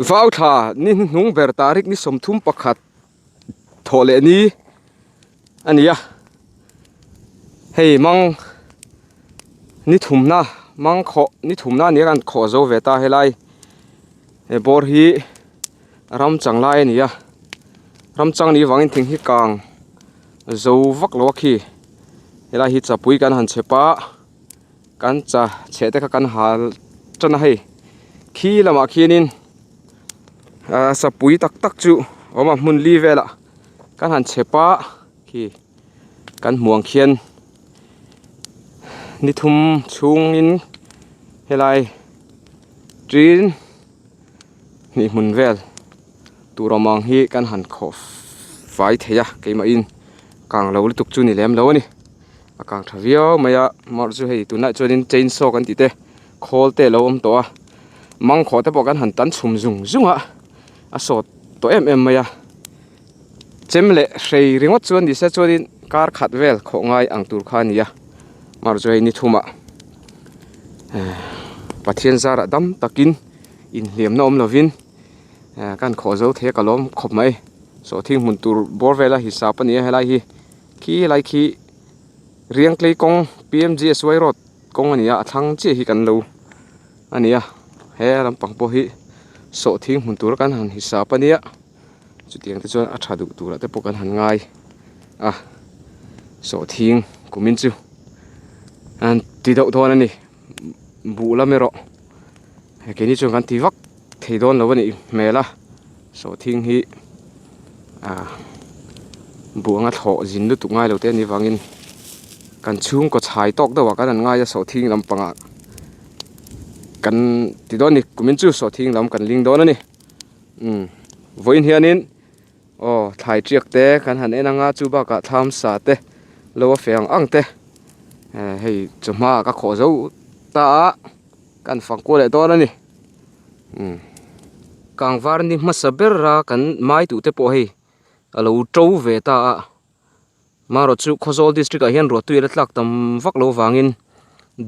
Vau thla ni hnuhnung ber tarik ni 31 thawh leh ni a ni a, hei mang ni thumna mang khawh ni thumna a ni a kan khawh zo ve ta helai he bawr hi ram chang lai a ni a, ram chang nih vangin thing hi kang zo vak lo a khi helai hi chapui kan han chep a. Kan cha chhe te kha kan hal tan a hei khi lamah khianin ahh sapui tak tak chu a awm a hmun li velah kan han chhep a khi kan hmuh ang khian ni thum chhungin helai tin hnih hmun vel tur awm ang hi kan han khawh fai thei a keimahin kang lo lutuk chu ni lem lo a ni. A kang tha viau mai a mar chu hei tunah chuanin chain saw kan tih te khawl te alo awm tawh a mangkhawh te pawh kan han tan chhum zung zung a a sawt tawh em em mai a chem leh hrei ringawt chuan ni se chuanin kar khat vel khawh ngai ang tur kha a ni a mar chu hei ni thumah ehh Pathian zarah dam takin inhliamna awm lovin ehh kan khawh zo thei a ka lawm khawp mai sawhthing hmun tur bawr vela hisap a ni a helai hi. Khi lai khi Riangtlei kawng P_M_G_S_Y road kawng a ni a a thlang chiah hi kan lo a ni a he lampang pawh hi sawhthing hmun tur kan han hisap a nia chutiang te chuan a tha duh turah te pawh kan han ngai a sawhthing kumin chu an ti deuh dawn a ni buh lam erawh keini chuan kan ti vak thei dawn lo a nih hmel a sawhthing hi ah buh anga thlawh zin lutuk ngai lo te a nih vangin kan chhungkaw chhai tawk deuh ah kan han ngai a sawhthing lampangah kan ti dawn a ni kumin chu sawhthing lam kan ling dawn a ni umm vawiin hianin aw thlai tiak te kan han en anga chu bakah thlam sa te lo a feh ang ang te eh hei chawhma ah ka khawh zo ta a. Kan fang kual leh dawn a ni. Umm kangvar ni hmasa ber a kan mai duh te pawh hei a lo to ve ta a. Marawh chu Khawzawl district ah hian ruahtui a la tlak tam vak lo vangin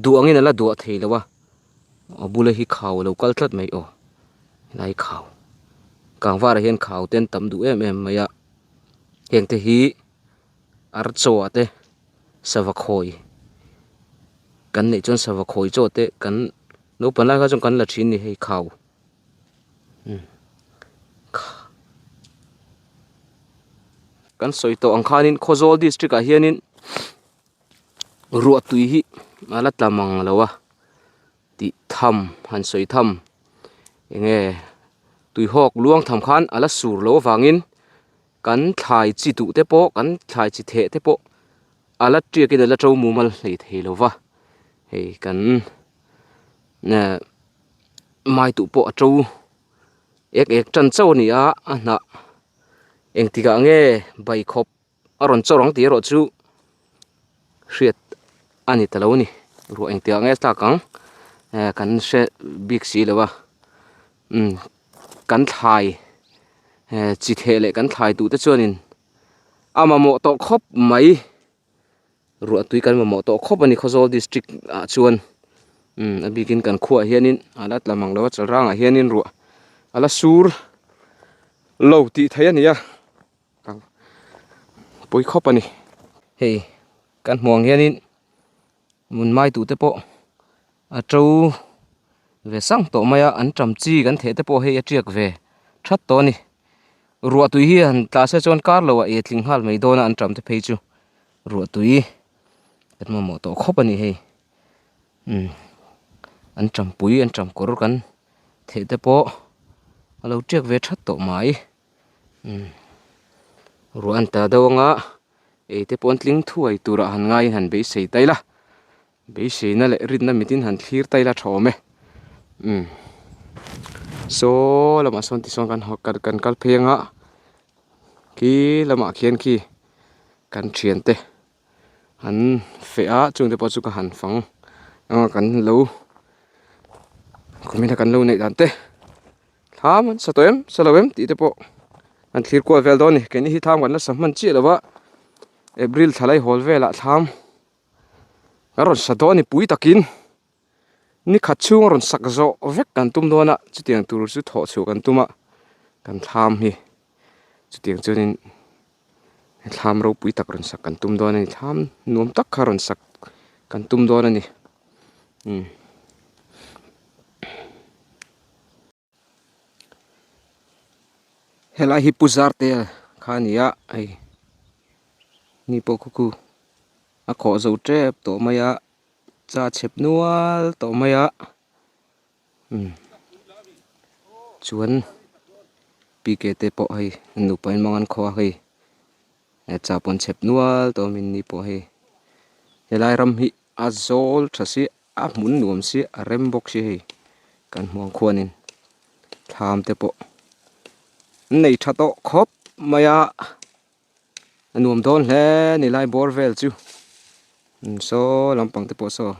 duh angin a la duah thei lo a. A bula hi khau a lo kal tlat mai aw. Helai khau kangvar ah hian khau te an tam duh em em mai a. Heng te hi archaw ah te sava khawi kan neih chuan sava khawi chaw te kan naupang lai kha chuan kan la thin a ni hei khau umm kan sawi tawh ang khanin Khawzawl district ah hianin ruah tui hi a la tla mang lo a tih tham han sawi tham eng nge tuihawk luang tham khan a la sur loh avangin. Kan thlai chi duh te pawh kan thlai chi theh te pawh a la tiakin a la to mumal hlei thei lo va, hei kan eh mai duh pawh a to ek ek tan chauh a ni a, a hnah engtikah nge baikhawp a rawn chawr ang tih erawh chu hriat a ni ta lo a ni, ruah engtikah nge a tlak ang eh kan hre bik si lo a umm kan thlai eh chi theh leh kan thlai duh te chuanin a mamawh tawh khawp mai ruah tui kan mamawh tawh khawp a ni Khawzawl district ah chuan umm a bikin kan khuaah hianin a la tla mang lo a chalrangah hianin ruah a la sur lo tih theih a ni a. Pawi khawp a ni. Hei kan hmuh ang hianin mun mai duh te pawh a to ve sang tawh mai a an tam chi kan theh te pawh hei a tiak ve that tawh a ni. Ruah tui hi han tla se chuan kar loh ah e tling nghal mai dawn a an tam te phei chu ruah tui kan mamawh tawh khawp a ni hei. Umm an tam pui an tam kawr kan theh te pawh a lo tiak ve that tawh mai. Umm ruah an ta deuh anga ei te pawh an tling thuai turah han ngaiin han beisei ta ila beiseina leh rinna mitin han thlir ta ila tha awm e umm saw lamah sawn tichuan kan haw kan kal phei anga khi lamah khian khi kan thiante an feh a chungte pawh chu ka han fang anga kan lo kumin a kan lo neih dan te. Thlam an sa tawh em sa lo em tih te pawh an thlir kual vel dawn a ni keini hi thlam kan la sa hman chiah lo a April thla lai hawl velah thlam kan rawn sa dawn a ni pui takin. Ni khat chhung a rawn sak zawh vek kan tum dawn a, chutiang tur chu thawh chhuah kan tum a, kan thlam hi chutiang chuanin thlam ropui tak rawn sak kan tum dawn a ni, thlam nuam tak kha rawn sak kan tum dawn a ni umm. Helai hi Pu Zartel kha a ni a hei ni pawh khu khu a khawh zo tep tawh mai a. Cha chhep nual tawh mai a umm chuan PK te pawh hei an nupa in mang an khaw a hei cha pawh an chhep nual tawh a min ni pawh hei helai ram hi a zawl tha si a hmun nuam si a rem bawk si hei kan hmuh ang khuanin thlam te pawh an nei tha tawh khawp mai a. A nuam dawn hle a ni lai bawr vel chu saw lampang te pawh saw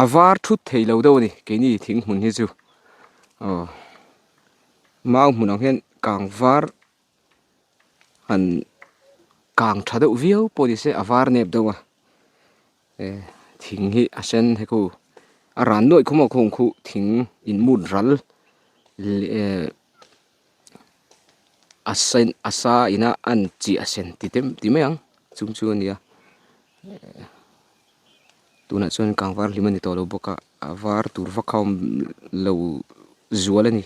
a var thut thei lo deuh a ni keini thing hmun hi chu aw mau hmun ang hian kang var han kang tha deuh viau pawh ni se a var nep deuh a thing hi a sen hek u a ran nuaih khum a khung khuh thing in mut ral leh. A sen a sa ina an chiah sen ti te ti mai ang chung chu a nia tunah chuan kang var hlim a ni tawh lo bawk a a var tur vak kha a awm lo zual a ni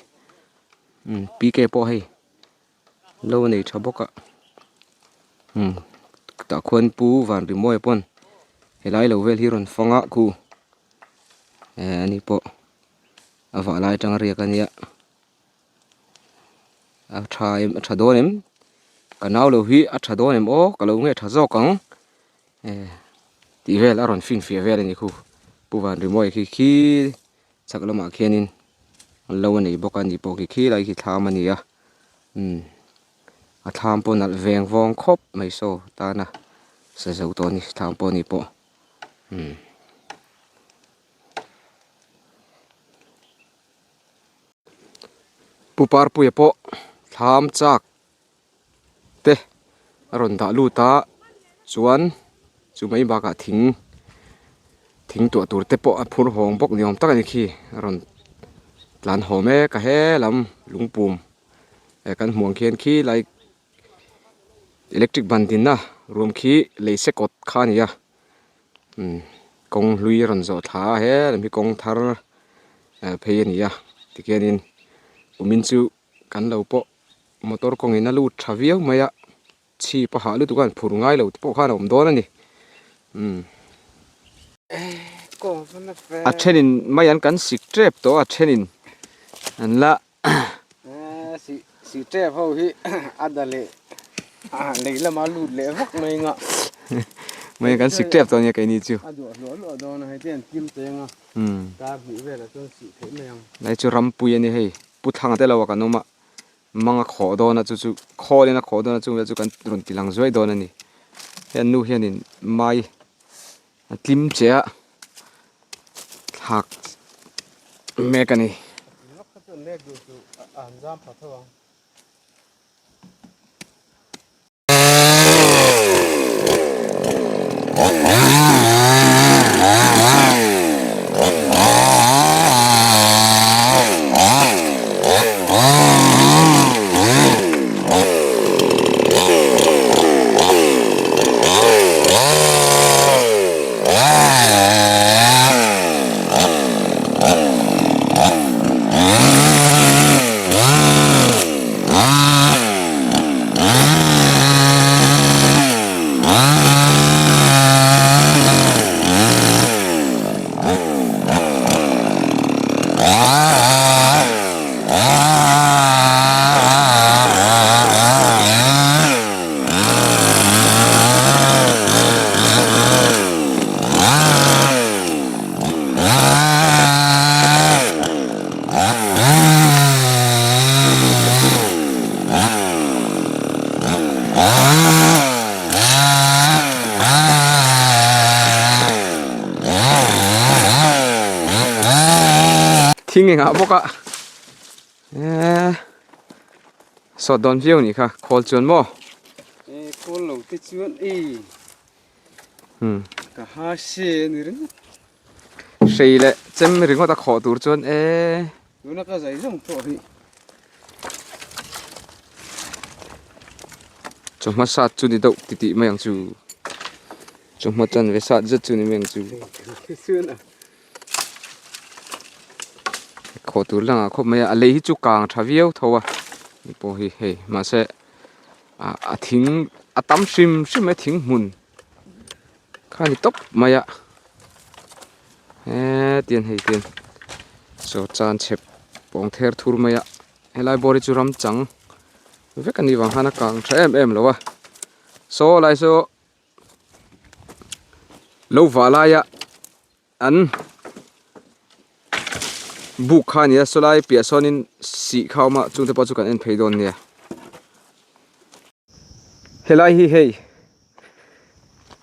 umm PK pawh hei lo a nei tha bawk a umm tah khuan pu Vanrimawia pawn helai lo vel hi rawn fang a khu eh ani pawh a vah lai atanga riak a nia. A tha em a tha dawn em ka nau lo hi a tha dawn em aw ka lo nge tha zawk ang eh tih vel a rawn finfiah vel a ni khu pu van rimawi khi khi chhak lamah khianin an lo a nei bawk a ni pawh khi khi lai khi thlam a ni a umm a thlam pawh nalh veng vawng khawp mai saw tana sa zo tawh a ni thlam pawh a ni pawh umm. Pu Parpuia pawh thlam chak te a rawn dah lut a chuan chu mai bakah thing thing tuah tur te pawh a phur hawng bawk ni awm tak a ni khi a rawn tlan haw mek a he lam lungpum eh kan hmuh ang khian khi lai electric ban dinna ruam khi lei se kawt kha a ni a. Umm kawng hlui a rawn zawh thla a he lam hi kawng thar eh phei a ni a tikhianin kumin chu kan lo pawh motor kawngin a lut tha viau mai a chhip a hah lutuk a an phur ngai lo te pawh khan a awm dawn a ni umm. A thenin mai an kan sik tep tawh a a thenin an la Si tep ho hi a da leh lei lama lut leh vak mai nga. Mai kan sik tep tawh nia keini chu. A duah hluah hluah dawn a hei te an kim cheng a. Kar hnih velah chuan sih theih mai ang. Lai chu rampui a ni hei. Pu Thanga te lo ah kan awm a. Mang a khawh dawn a chu chu khawl in a khawh dawn a chung vel chu kan rawn ti lang zuai dawn a ni. Hei an nu hianin mai a tlim che a. Thlak mek a ni. Thing engah bawk a eee sawt dawn viau nih kha khawl chuan maw e khawl lo te chuan e ka ha se a ni ringawt. Hrei leh chem ringawt a khawh tur chuan e. Tuna ka zai zawng pawh hi. Chawhma sat chu ni deuh titih mai ang chu. Chawhma chanve sat zet chu ni mai ang chu. Khawh tur langah khawp mai a, a lei hi chu kang tha viau tho a ni pawh hi hei mahse ah a thing a tam hrim hrim mai thing hmun kha a ni tawp mai a hetiang hei te chaw chan chhep pawng ther thur mai a helai bawr hi chu ram chang vek a nih vang khan a kang tha em em lo a saw lai saw lo vah laia an buk kha a ni a sawlai piah sawnin sih kha a awm a chungte pawh chu kan en phei dawn nia. Helai hi hei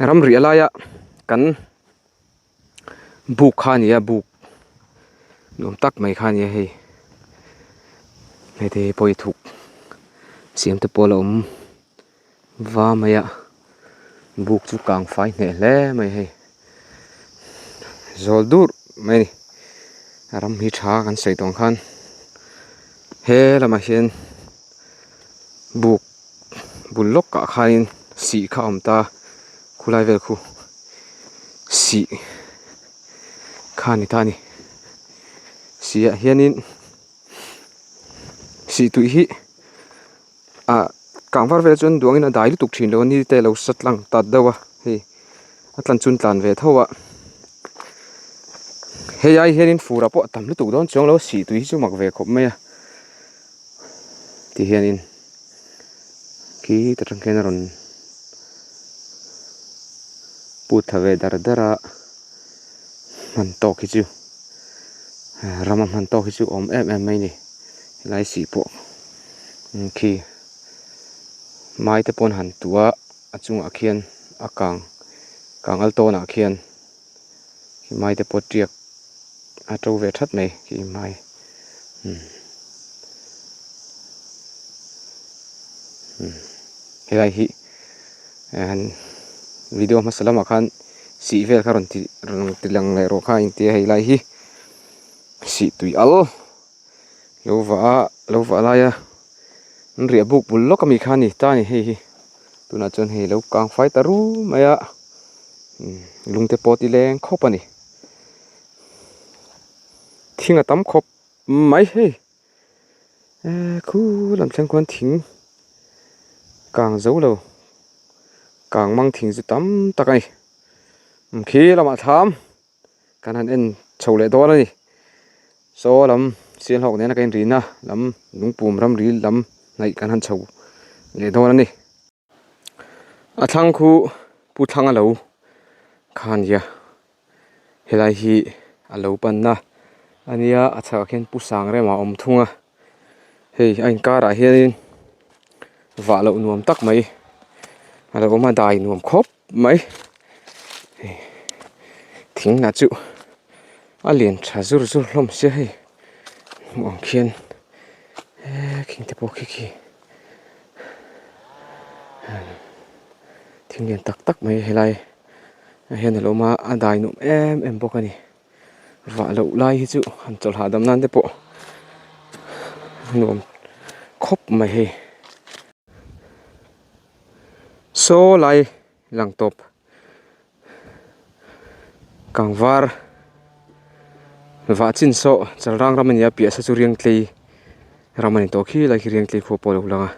ramriah laia kan buk kha a ni a buk nuam tak mai kha a ni a hei hei te pawh hi thuk siam te pawh a la awm va mai a buk chu kang fai hneh hle mai hei zawl dur mai a ni ram hi tha kan sawi tawng khan he lamah hian buk bul lawk ah khanin sih kha a awm ta khulai vel khu sih kha a ni ta a ni sih ah hianin sih tui hi ah kang var vel chuan duangin a dai lutuk thin lo a ni te a lo sa tlang tat deuh a hei a tlan chu an tlan ve tho a hei ai hianin fur ah pawh a tam lutuk dawn chuang lo a sih tui hi chu mak ve khawp mai a ti hianin khi ta tang khian a rawn put thla ve dar dar a hman tawk hi chu rama hman tawk hi chu awm em em mai a ni helai sih pawh khi mai te pawh an han tuh a a chungah khian a kang kang al tawnah khian mai te pawh tiak a to ve that mai khi mai umm umm helai hi video hmasa lamah khan sih vel kha rawn ti rawn ti lang leh rawh kha a intia hei lai hi sih tui al lo vah a lo vah laia an riah buk bul lawk ami kha a ni ta a ni hei hi tunah chuan hei lo kang fai ta ru mai a lung te pawh ti leng khawp a ni thing a tam khawp mai hei eee khu lam thleng khuan thing kang zo lo kang mang thing chu tam tak a ni khi lamah thlam kan han en chho leh dawn a ni saw lam sialhawk nena ka inrina lam lungpum ramri lam hnaih kan han chho leh dawn a ni. A thlang khu pu thlang a lo kha a nia helai hi a lo panna a nia a chhakah khian pu sang rema a awm thung a hei a inkarah hianin vah loh nuam tak mai a lo awm a dai nuam khawp mai hei thing lah chu a lian tha zur zur hlawm sia hei hmuh ang khian eee khing te pawh khi khi. Thing lian tak tak mai helai ah hian a lo awm a a dai nuam em em bawk a ni vah loh lai hi chu han chawlh hahdam nan te pawh a nuam khawp mai hei saw lai lang tawp kangvar vah chin saw chalrang ram a ni a piah saw chu riangtlei ram a ni tawh khi lai khi riangtlei khua pawh a lo lang a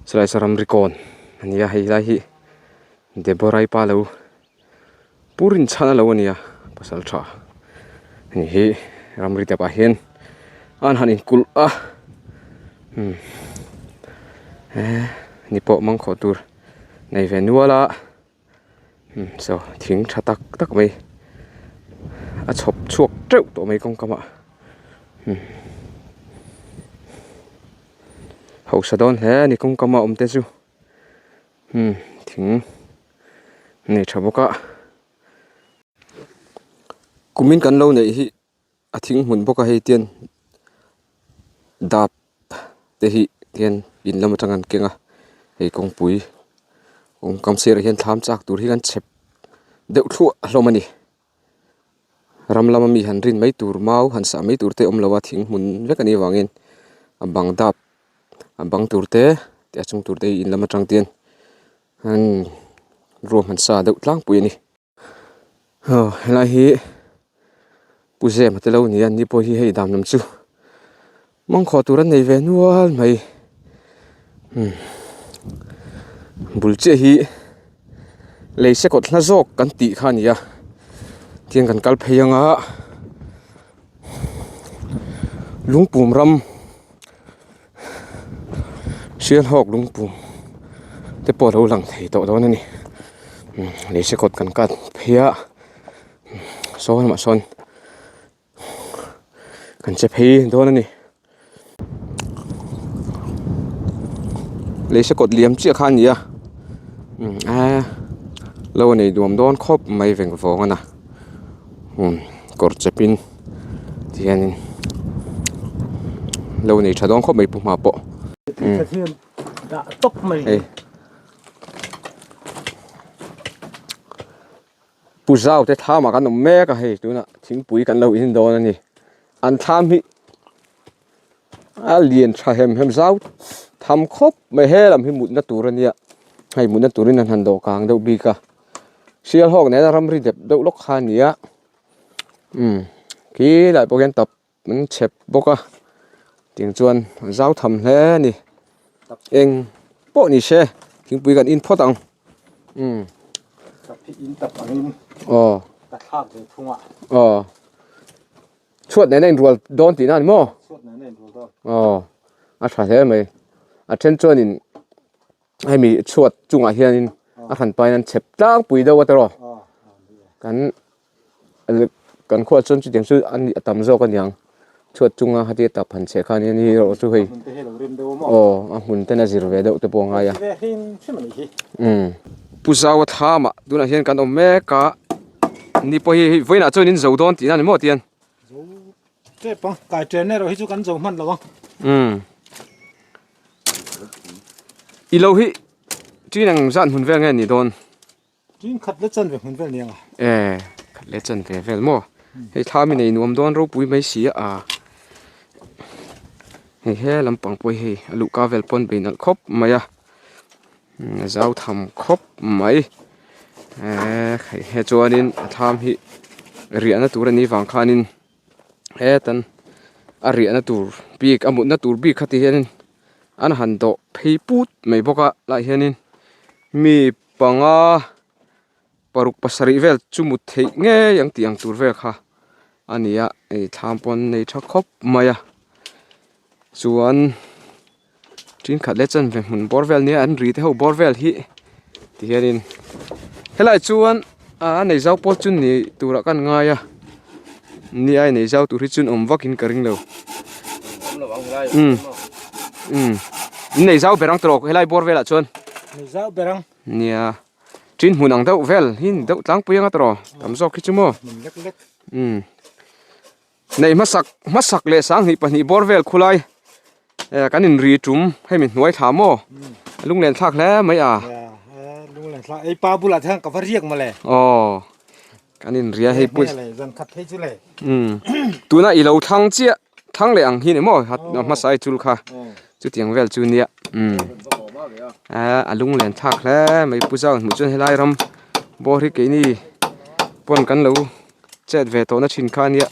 chulai saw ramri kawn a ni a hei lai hi Deborah i pa lo pu rinchhan a lo a ni a pasal tha a ni hi ramri te pah hian an han inkulh a umm ni pawh mangkhawh tur. Nei ve nual a umm saw thing tha tak tak mai a chhawp chhuak teuh tawh mai kawng kamah umm hausa dawn hle a ni kawng kama awm te chu umm thing nei tha bawk a kumin kan lo neih hi. A thing hmun bawk a hei tian dap te hi tian in lam atang an keng a hei kawngpui kawng kam sirah hian thlam chak tur hi kan chhep deuh thluah hlawm a ni. Ram lama mi han rin mai tur mau han sah mai tur te awm lo a thing hmun vek a nih avangin a bang dap a bang tur te a chung tur te hi in lam atang te hian an ruahman sa deuh tlangpui a ni. Aw helai hi Pu Zema te lo ni a ni pawh hi hei dan lam chu mangkhawh tur an nei ve nual mai umm bul chiah hi lei se kawt hla zawk kan tih kha a ni a tiang kan kal phei anga lungpum ram Sialhawk lungpum te pawh a lo lang thei tawh dawn a ni lei se kawt kan cut phei a saw lamah sawn kan che phei dawn a ni lei se kawt liam chiah kha a ni a eee lo a nei duam dawn khawp mai veng vawng a na kawr chepin. Tihianin lo nei tha dawn khawp mai pu hma pawh. Hei Pu Zau te thlam ah kan awm mek a hei tunah thingpui kan lo in dawn a ni. An thlam hi a lian tha hem hem zau tham khawp mai he lam hi mutna tur a nia hei mutna turin an han dawh kang deuh bik a Sialhawk nena ramri dep deuh lawk kha a ni a. Umm khi lai pawh khian tap an chhep bawk a tiang chuan a zau tham hle a ni eng pawh ni se thingpui kan in phawt ang umm aw aw chhuat nena inrual dawn tihna a ni maw aw a tha hle mai a then chuanin hemi chhuat chungah hianin a hran pain an chhep tlangpui deuh a tiraw kan kan khuaah chuan chutiang chu a nih a tam zawk a niang chhuat chunga heti tap han chheh khan hian hei erawh chu hei aw a hmun ten a zir ve deuh te pawh a ngai a umm Pu Zaua thlamah tunah hian kan awm mek a ni pawh hi hei vawiinah chuan in zo dawn tihna a ni maw tian. Zo tep ang kai chen erawh hi chu kan zo hman lo ang. Umm. I lo hi chin ang zan hmun vel nge ni dawn? Chin khat le chan ve hmun vel ni ang a. E, khat le chan ve vel maw? Hei thla mi nei nuam dawn ropui mai si a. Hei he lampang pawh hi hei a luhka vel pawn bei nalh khawp mai a. A zau tham khawp mai. E, hei he chuanin a thlam hi riahna tur a nih vang khanin hetan a riahna tur bik a mutna tur bik kha ti hianin an han dawh phei put mai bawk a lai hianin mi panga paruk pasarih vel chu mut theih ngei ang tih ang tur vel kha a ni a hei thlam pawh an nei tha khawp mai a chuan thenkhat leh chuan ve hmun bawr vel nia an ri te ho bawr vel hi ti hianin helai chuan a nei zau pawh chu ni turah kan ngai a ni ai nei zau tur hi chuan awm vakin ka ring lo umm umm in nei zau ber ang tawh helai bawr velah chuan nei zau ber ang nia tin hmun ang deuh vel hi ni deuh tlangpui anga tawh tam zawk hi chu maw umm. Nei hmasak hmasak leh sanghnih pahnih bawr vel khulai eh kan inri tum hemi hnuai thla maw a lunglen thlak hle mai a lunglen thlak ei pa bulah te khan ka va riak mawle aw kan inria hei pui zan khat phei chu le um tuna i lo thlang chiah thlang leh ang hi ni maw hmasa i chul kha chutiang vel chu nia um a lunglen thlak hle mai pu zau hmuh chuan helai ram bawr hi keini pawn kan lo Chet ve tawhna thin kha ania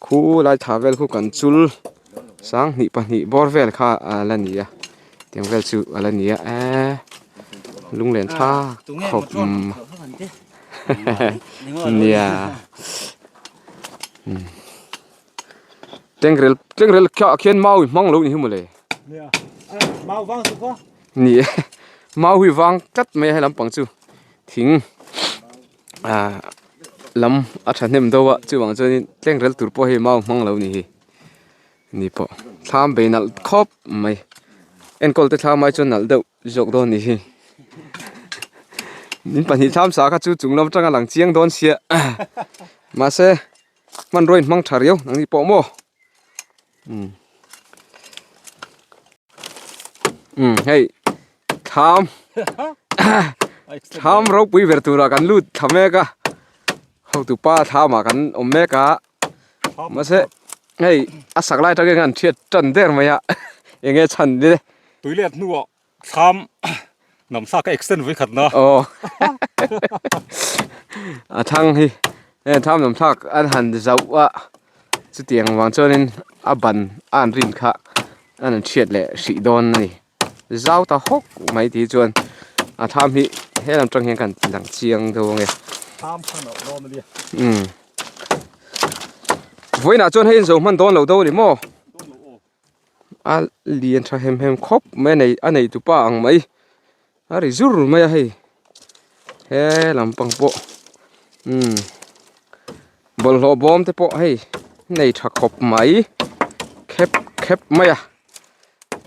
khu lai thla vel khu kan chul sanghnih pahnih bawr vel kha a la ni a tiang vel chu a la ni a eee lunglen tha khawp nia tlengrel tlengrel khiah khian mau i hmang lo ni hi mawle ni e mau hi vang tlat mai a helam pang chu thing. Ah lam a thahnem deuh a chuvang chuanin tleng rel tur pawh hei mau hmang lo ni hi ni pawh thlam bei nalh khawp mai enkawl te thlam ai chuan nalh deuh zawk dawn ni hi in pahnih thlam sa kha chu chung lam atanga lang chiang dawn sia mahse hmanrua in hmang tha riau nang ni pawh maw um um hei thlam thlam ropui ber turah kan lut thla mek a. Hotupa thlam ah kan awm mek a mahse hei a sak lai atangin an thiat tan der mai a eng nge chhan ni le. Tuilet hnuah thlam namsa ka extend vui khat na. Aw a thlang hi heng thlam namthlak an han zauh a chutiang vang chuanin a ban a an rin kha an han thiat leh hrih dawn a ni. Zau ta hawk mai tih chuan a thlam hi he lam tang hian kan ti lang chiang deuh ange. Thlam kha loh dawn ania. Umm. Vawiinah chuan hei in zo hman dawn lo deuh a ni maw? A lian tha hem hem khawp mai a nei a nei tupa ang mai a ri zur mai a hei he lampang pawh umm bawlhhlawh bawm te pawh hei nei tha khawp mai khep khep mai a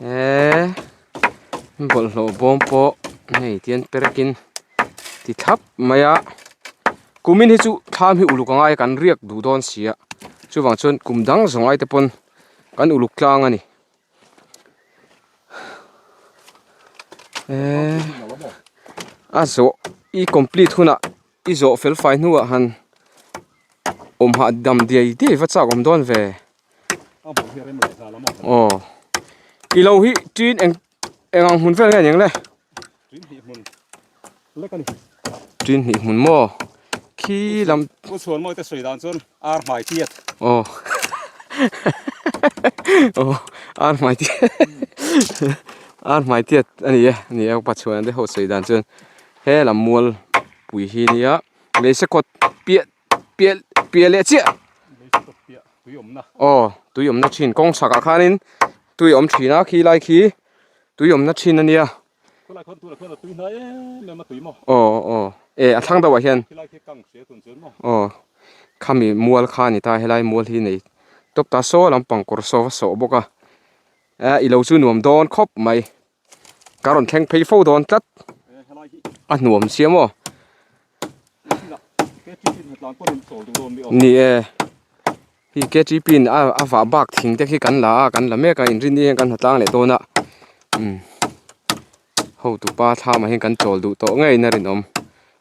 eee bawlhhlawh bawm pawh hei tian perekin ti thlap mai a kumin hi chu thlam hi uluk angai kan riak duh dawn si a chuvang chuan kum dang zawng ai te pawn. Kan uluk tlang a ni. Eee a zawh i complete hunah i zawh fel fai hnuah han awm hah dam diai diai va chak awm dawn ve. Aw i lo hi tin eng eng ang hmun vel nge aniang le? Tin hnih hmun maw? Khi lam Pu Chhuanmawite sawi dan chuan ar hmai tiat. Aw Aw ar hmai tiat ar hmai tiat a ni e a ni e Pa Chhuana te ho sawi dan chuan he lam mual pui hi nia lei se kawt piah piah piah leh chiah aw tui awmna thin kawng chhakah khanin tui a awm thin a khi lai khi tui awmna thin a nia. Aw aw e a thlang deuhah hian aw khami mual kha a ni ta helai mual hi nei tawp ta saw lampang kawr saw va sawh bawk a eh i lo chu nuam dawn khawp mai ka rawn thleng phei fo dawn tlat a nuam sia maw ni e. Hi KTP in a a vah bak thing te khi kan la a kan la mek a inrin ni hian kan hna tlang leh dawn a umm hotupa thlamah hian kan chawl duh tawh ngei in a rinawm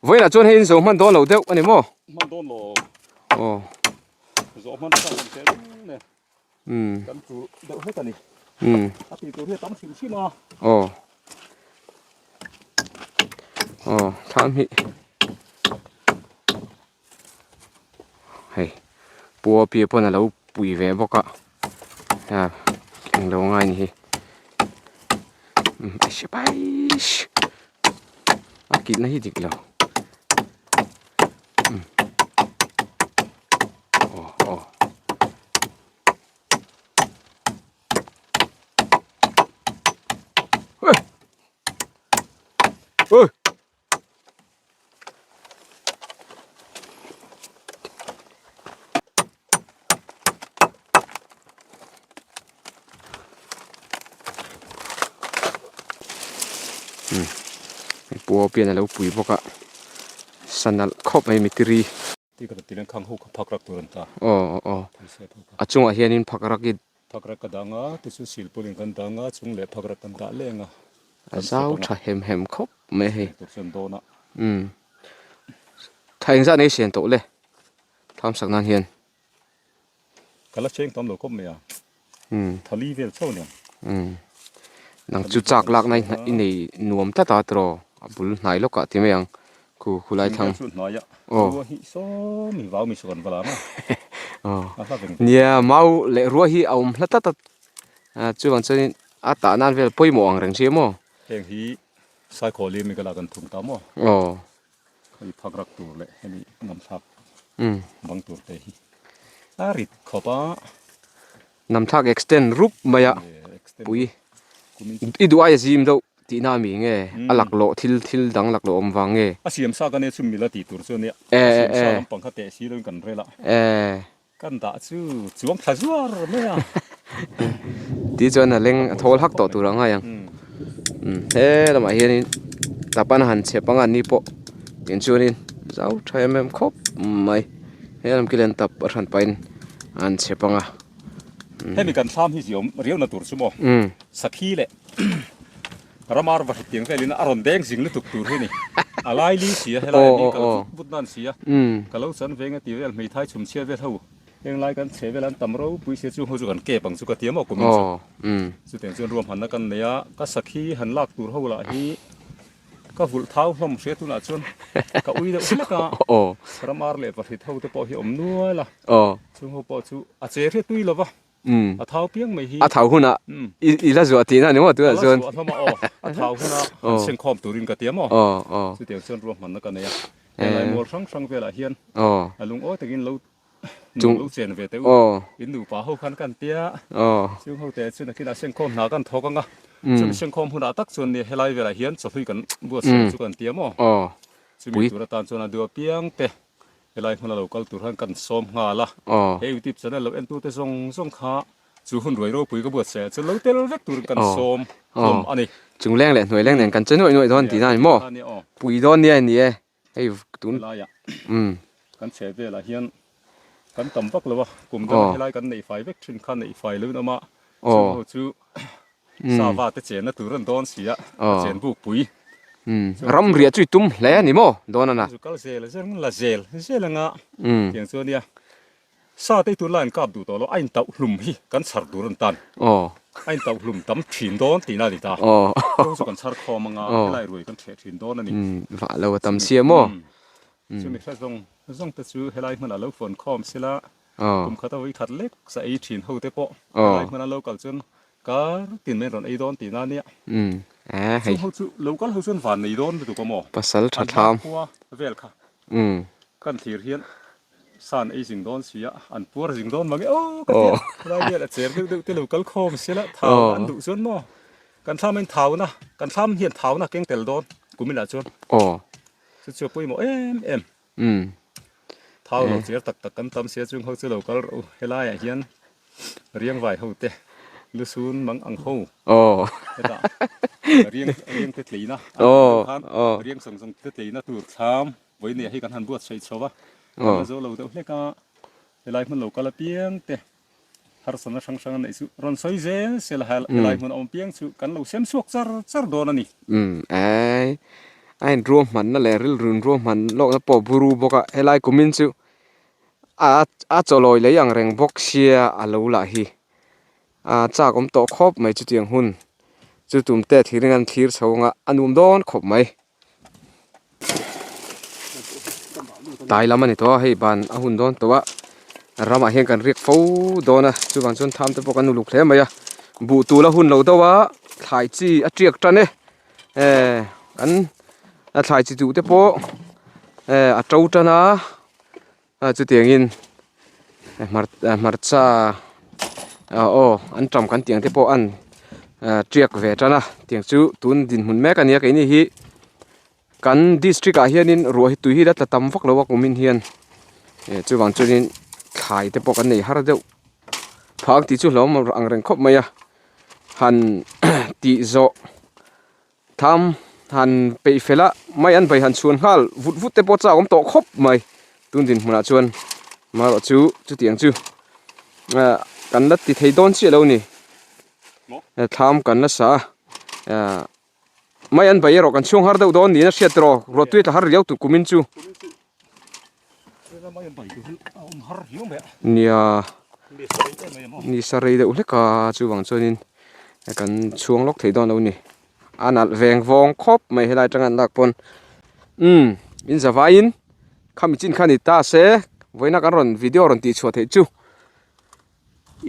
vawiinah chuan hei in zo hman dawn lo deuh a ni maw hman dawn lo aw zawh hman kha kan teh reng nen umm kan tul deuh hlek a ni umm a tih tur hi a tam hrim hrim a aw aw thlam hi. Hei pua piah pawn alo pui ve bawk a ah englo ngai ni hi umm a kilhna hi dik lo umm aw aw. Pua pian a lo pui bawk a sanalh khawp mai mitiri aw aw a chungah hianin phak rak i Phakrak ka dang a, tichuan silpawlin kan dang a, chung leh phakrak kan dah leng a. A zau tha hem hem khawp mai hei. Tur chuan dawn a. Umm. Tha engzah nei sian tawh le thlam sak nan hian. Ka la cheng tam lo khawp mai a. Umm. Tha li vel chauh aniang. Umm. Nang chu chak lak na i nei nuam tlat a tiraw a bul hnai lawk ah ti mai ang. Khu khu lai thlang. Chu hnai a. Aw. Rua hi sawm in vau mi sawn va lam a. Aw. A hla veng. Nia mau leh rua hi a awm hla tlat a. A chuvang chuanin a tah nan vel pawimawh ang reng chi maw? Heng hi Saikhawli mi ka lak an thung ta maw? Aw. Hei phak rak tur leh hemi namthlak Umm. bang tur te hi a rit khawp a. Namthlak extend rup mai a. Pui. I duh aia zim deuh tihna a mi nge? A laklawh thil thil dang laklawh awm vang nge? A siam sa ka nia chu mila tih tur chu a nia. A siam sa lampang kha teh si loin kan rel a. Kan dah chu chuang thla zuar mai a. Tih chuan a leng a thawl hak tawh tur a ngai ang. He lamah hianin tap an han chhep anga ni pawh tin chuanin zau tha em em khawp mai. He lam khi len tap a hran pahin an chhep anga. Hemi kan thlam hi ziawm riau na tur chu maw? Sakhi leh. Ramar va hetiang velin a rawn deng zing lutuk tur hi ni. A lai li si a, helai a mi kal vut vut nan si a. Ka lo chan veng a ti vel hmeithai chhum chhiat vel ho. Heng lai kan chhe vel an tam ropui sia chung ho chu kan kep ang chu ka ti a maw kumin chu. Chutiang chuan ruahmanna kan nei a, ka sakhi han lak tur ho lah hi ka vulh thau hlawm hria tunah chuan ka ui deuh hlek a. Ramar leh vahrit ho te pawh hi awm nual a, chung ho pawh chu a che hriat tui lo va. A thau piang mai hi. A thau hunah i la zuah tihna a ni maw tunah chuan. Ka la zuah hlawm a aw. A thau hunah han chhengkhawm turin ka ti a maw. Chutiang chuan ruahmanna ka nei a. Helai mual hrang hrang velah hian a lungawi takin lo nuam lo chen ve teh u. In nupa ho khan kan tia. Chung ho te chu nakinah chhengkhawm hna kan thawk ang a. Chumi chhengkhawm hunah tak chuan nia helai velah hian chawhlui kan buatsaih chu kan ti a maw. Chumi tur atan chuan a duh apiang te. Helai hmuna lo kal tur hian kan sawm nghal a, he youtube channel lo entute zawng zawng kha chu hun ruai ropui ka buatsaih ah chuan lo tel vek turin kan sawm hlawm a ni. Chung leng leh hnuai leng nen kan che nuaih nuaih dawn tihna a ni maw? Pui dawn nia ni e, hei tun. Helaiah kan chhe velah hian kan tam vak lo a, kum dangah helai kan neih fai vek thin kha neih fai loin awm a, chung ho chu Sava te chenna tur an dawn si a, a chen buk pui. Ram riah chu i tum hle a ni maw dawn a na? Chu kal zel zel la zel zel anga tiang chu ania. Sa te i tunlai an kap duh tawh lo, a intauh hlum hi kan chhar tur an tan. A intauh hlum tam thin dawn tihna a ni ta. Kawng chu kan chhar khawm anga helai ruai kan ṭheh thin dawn a ni. Vah lo a tam sia maw? Chumi hre zawng zawng te chu helai hmunah lo fawn khawm sila. Kum khat a vawi khat lek sa ei thin ho te pawh helai hmuna lo kal chuan kar tin mai rawn ei dawn tihna a nia. Chung ho chu lo kal ho chuan van nei dawn lutuk a maw? Pasal tha thlam. An hma khua vel kha kan thlir hian san ei zing dawn si a, an puar zing dawn mange aw ka tia. Helai vel a cher deuh deuh te lo kal khawm sia la thau an duh chuan maw kan thlam in thauna kan thlam hian thauna keng tel dawn kuminah chuan. Chu chu a pawimawh em em. Thau lo cher tak tak kan tam sia chung ho chu lo kal rawh u helaiah hian riangvai ho te lusun mang ang ho hetah riang riang te tleina an tih deuh khan riang zawng zawng te tleina tur thlam vawinia hi kan han buatsaih chho va kan la zo lo deuh hlek a helai hmun lo kal apiang te harsatna hrang hrang a neih chu rawn sawi zel zel a, helai hmun a awm piang chu kan lo sem chhuak char char dawn a ni. Umm ai a in ruahmanna leh rilrun ruahman lawkna pawh buru bawk a, helai kumin chu a a chawlawi lei ang reng bawk sia a lo lah hi a chak awm tawh khawp mai chutiang hun chu tum te thir in an thlir chho ang a, a nuam dawn khawp mai. Tai lam a ni tawh a hei ban a hun dawn tawh a ramah hian kan riak fo dawn a chuvang chuan tham te pawh kan uluk hle mai a buh tul a hun lo deuh a thlai chi a tiak tan e eh kan a thlai chi duh te pawh eh a to tan a a chutiangin hmarcha aw an tam kan tih ang te pawh an tiak ve tan a tiang chu tun dinhmun mek a nia keini hi kan district ah hianin ruah hi tui hi la tla tam vak lo a kumin hian eh chuvang chuanin thlai te pawh kan nei har deuh phah ang tih chu hlauhawm ang reng khawp mai a han tih zawh. Tham han peih fel a, mai an bai han chhuan nghal vut vut te pawh chak awm tawh khawp mai. Tun dinhmunah chuan marawh chu chutiang chu ah kan la ti thei dawn chiah lo ni. Thlam kan la sa a, ah mai an bai erawh kan chhuang har deuh dawn niin a hriat tawh ruahtui tla har riau tur kumin chu. Nia ni sa rei deuh hlek a chuvang chuanin kan chhuang lawk thei dawn lo ni a nalh veng vawng khawp mai helai atanga an lak pawn umm in za vaiin khami chin kha ni ta se vawiina kan rawn video rawn tih chhuah theih chu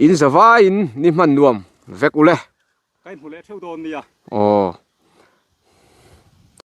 in za vaiin ni hman nuam vek ule. Ka inhmu leh theuh dawn nia. Aw.